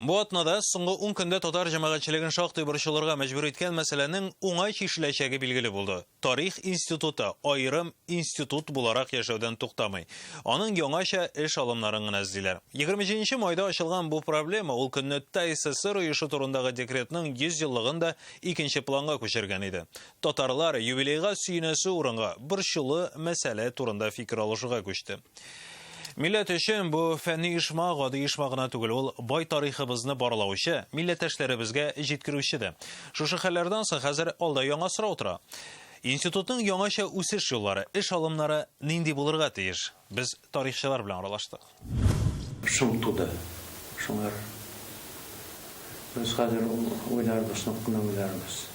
Бу атнада соңгы 10 көндә татар җәмәгатьчелеген шактый борчылырга мәҗбүр иткән мәсьәләнең уңай чишеләчәге билгеле булды. Тарих институты аерым институт буларак яшәүдән туктамый. Аның яңача эш алымнарын гына эзлиләр. 27 майда ачылган бу проблема ул көнне ТАССР оешу турындагы декретның 100 еллыгын да икенче планга күчергән иде. Татарлар юбилейга сөенәсе урынга борчулы мәсьәлә турында фикер алышуга күчте. Милләт өчен бу фәнни оешма гади оешма гына түгел, ул бай тарихыбызны барлаучы, милләттәшләребезгә җиткерүче дә. Шушы хәлләрдән соң хәзер алда яңа сорау тора. Институтның яңача үсеш юллары, эш алымнары нинди булырга тиеш? Без тарихчылар белән аралаштык. Шом туды. Шуңар без хәзер уйларбыз, нык кына уйларбыз.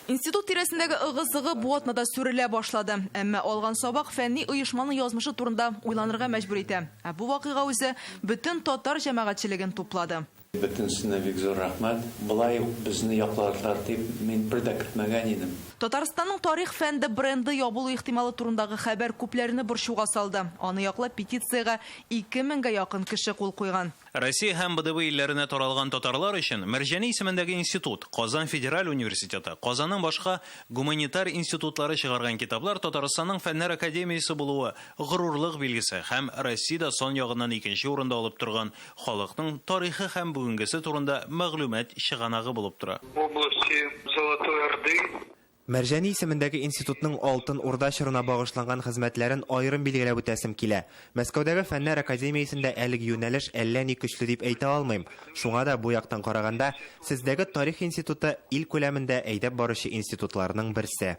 Институт тирәсендәге ыгы-зыгы бу атнада сүрелә башлады. Әмма алган сабак фәнни оешманың язмышы турында уйланырга мәҗбүр итә. Ә бу вакыйга үзе бөтен татар җәмәгатьчелеген туплады. Бөтенесенә бик зур рәхмәт. Болай ук безне якладылар дип мин бер дә көтмәгән идем. Татарстанның тарих фәнде бренды ябылу ихтималы турындагы хәбәр күпләрне борчуга салды. Аны яклап петициягә 2 меңгә якын кеше кул куйган. Россия һәм БДБ илләренә таралган татарлар өчен Мәрҗани исемендәге институт, Казан федераль университеты, Казанның башка гуманитар институтлары чыгарган китаплар Татарстанның Фәннәр академиясе булуы горурлык билгесе һәм Россиядә сан ягыннан икенче урында алып торган халыкның тарихы һәм бүгенгесе турында мәгълүмат чыганагы булып тора. Области Золотой Орды. Мәрҗани исемендәге институтның Алтын Урда чорына багышланган хезмәтләрен аерым билгеләп үтәсем килә. Мәскәүдәге Фәннәр академиясендә әлеге юнәлеш әллә ни көчле дип әйтә алмыйм. Шуңа да бу яктан караганда, сездәге Тарих институты ил күләмендә әйдәп баручы институтларның берсе.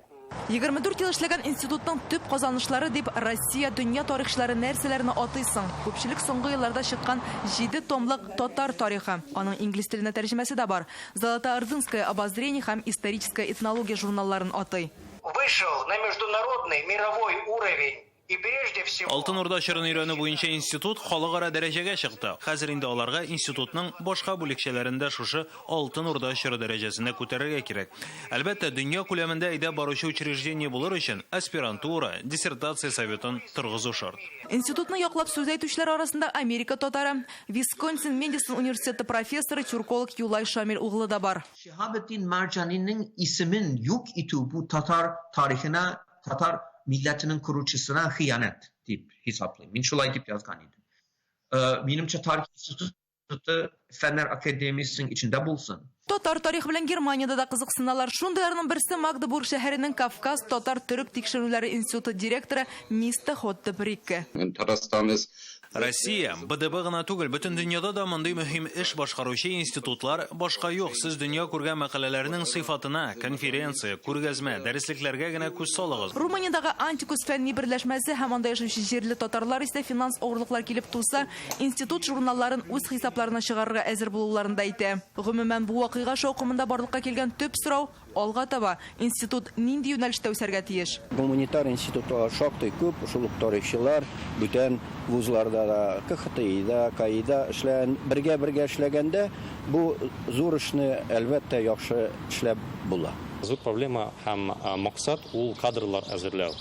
24 ел эшләгән институтның төп казанышлары дип Россия, дөнья тарихчылары нәрсәләрне атый соң? Күпчелек соңгы елларда чыккан җиде томлык Татар тарихы. Аның инглиз теленә тәрҗемәсе дә бар. Золотоордынское обозрение һәм Историческая этнология журналларын атый. Вышел на международный, мировой уровень и прежде всего. Алтын Урда чорын өйрәнү буенча институт халыкара дәрәҗәгә чыкты. Хәзер инде аларга институтның башка бүлекчәләрен дә шушы Алтын Урда чоры дәрәҗәсенә күтәрергә кирәк. Әлбәттә, дөнья күләмендә әйдәп баручы учреждение булыр өчен аспирантура, диссертация советын торгызу шарт. Институтны яклап сүз әйтүчеләр арасында Америка татары, Висконсин Медисон университеты профессоры, тюрколог Юлай Шамил углы да бар. Шиһабетдин Мәрҗанинең исемен юк итү бу татар тарихына, татар милләтенең коручысына хыянәт дип хисаплыйм. Мин шулай дип язган идем. Минемчә, тарих институты Фәннәр академиясенең эчендә булсын. Татар тарихы белән Германиядә дә кызыксыналар. Шундыйларның берсе Магдебург шәһәренең Кавказ татар-төрек тикшеренүләре институты директоры Миста Хоттеп Рикке. Татарстан is Россия, БДБ гына түгел, бөтен дөньяда да мондый мөһим эш башкаручы институтлар башка юк. Сез дөнья күргән мәкаләләрнең сыйфатына, конференция, күргәзмә, дәреслекләргә генә күз салыгыз. Румыниядәге Антикус фәнни берләшмәсе һәм анда яшәүче җирле татарлар исә финанс авырлыклар килеп туса, институт журналларын үз хисапларына чыгарырга әзер булуларын да әйтә. Гомумән, бу вакыйга шаукымында барлыкка килгән төп сорау, Алга таба институт нинди юнәлештә үсәргә тиеш? Гуманитар институтлар шактый күп, шул ук тарихчылар бүтән вузларда да, КХТИда, КАИда эшләгән, бергә-бергә эшләгәндә бу зур эшне, әлбәттә, яхшы эшләп була. Зур проблема һәм максат ул кадрлар әзерләү.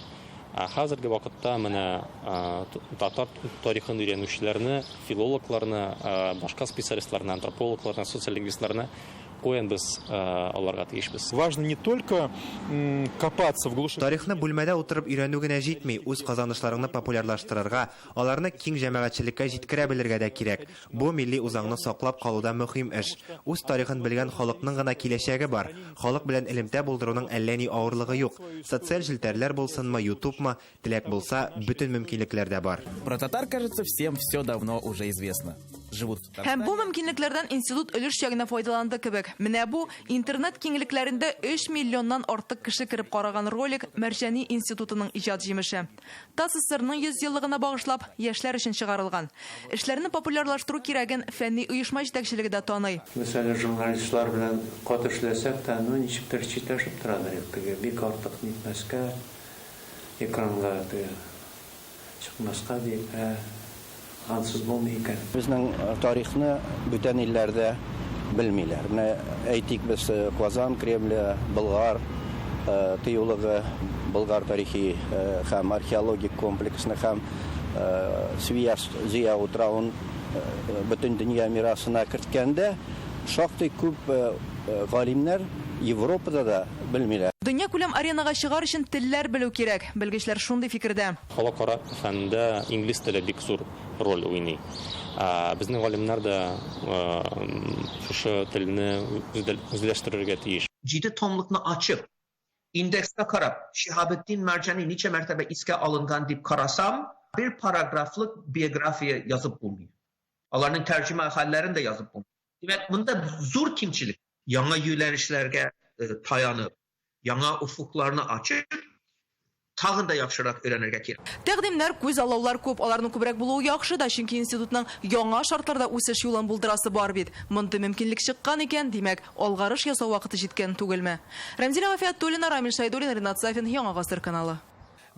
Ә хәзерге вакытта менә татар тарихын өйрәнүчеләрне, филологларны, башка специалистларны, антропологларны, социолингвистларны каян без аларга тиешбез? Важно не только копаться в глуши. Тарихны бүлмәдә утырып өйрәнү генә җитми, үз казанышларыңны популярлаштырырга, аларны киң җәмәгатьчелеккә җиткерә белергә дә кирәк. Бу милли үзаңны саклап калуда мөһим эш. Үз тарихын белгән халыкның гына киләчәге бар. Халык белән элемтә булдыруның әллә ни авырлыгы юк. Социаль челтәрләр булсынмы, ютубмы, теләк булса, бөтен мөмкинлекләр дә бар. Про татар, кажется, всем все давно уже известно. Живут в Һәм бу мөмкинлекләрдән институт өлешчә генә файдаланды кебек. Менә бу интернет киңлекләрендә 3 миллионнан артык кеше кереп караган ролик Мәрҗани институтының иҗат җимеше. ТАССРның 100 еллыгына багышлап, яшьләр өчен чыгарылган. Эшләрне популярлаштыру кирәген фәнни оешма җитәкчелеге дә таный. Без әле журналистлар белән каты эшләсәк тә, ну, ничектер читләшеп торадыр идек, теге бик артык нитмәскә, экранга теге чыкмаска дип, ә ансыз булмый икән. Безнең тарихны бүтән илләрдә белмиләр. Менә әйтик, без Казан Кремле, Болгар тыюлыгы, Болгар тарихи һәм археологик комплексны һәм Свияжск Зөя утравын Бөтендөнья мирасына керткәндә шактый күп галимнәр Европада да белмиләр. Дөньякүләм аренага чыгар өчен телләр белү кирәк. Белгечләр шундый фикердә. Халыкара фәндә инглиз теле бик зур роль уйный. Безнең галимнәр дә шушы телне үзләштерергә тиеш. Җиде томлыкны ачып, индекска карап, Шиһабетдин Мәрҗани ничә мәртәбә искә алынган дип карасам, бер параграфлык биография язып булмый. Аларның тәрҗемә хәлләрен дә язып булмый. Димәк, монда зур кимчелек. Яңа юнәлешләргә таянып, яңа офыкларны ачып, тагын да яхшырак өйрәнергә кирәк. Тәкъдимнәр, күзаллаулар күп. Аларның күбрәк булуы яхшы да, чөнки институтның яңа шартларда үсеш юлын булдырасы бар бит. Мондый мөмкинлек чыккан икән, димәк, алгарыш ясау вакыты җиткән түгелме? Рәмзилә Гафиятуллина, Рамил Шәйдуллин, Ринат Сафин, Яңа Гасыр каналы.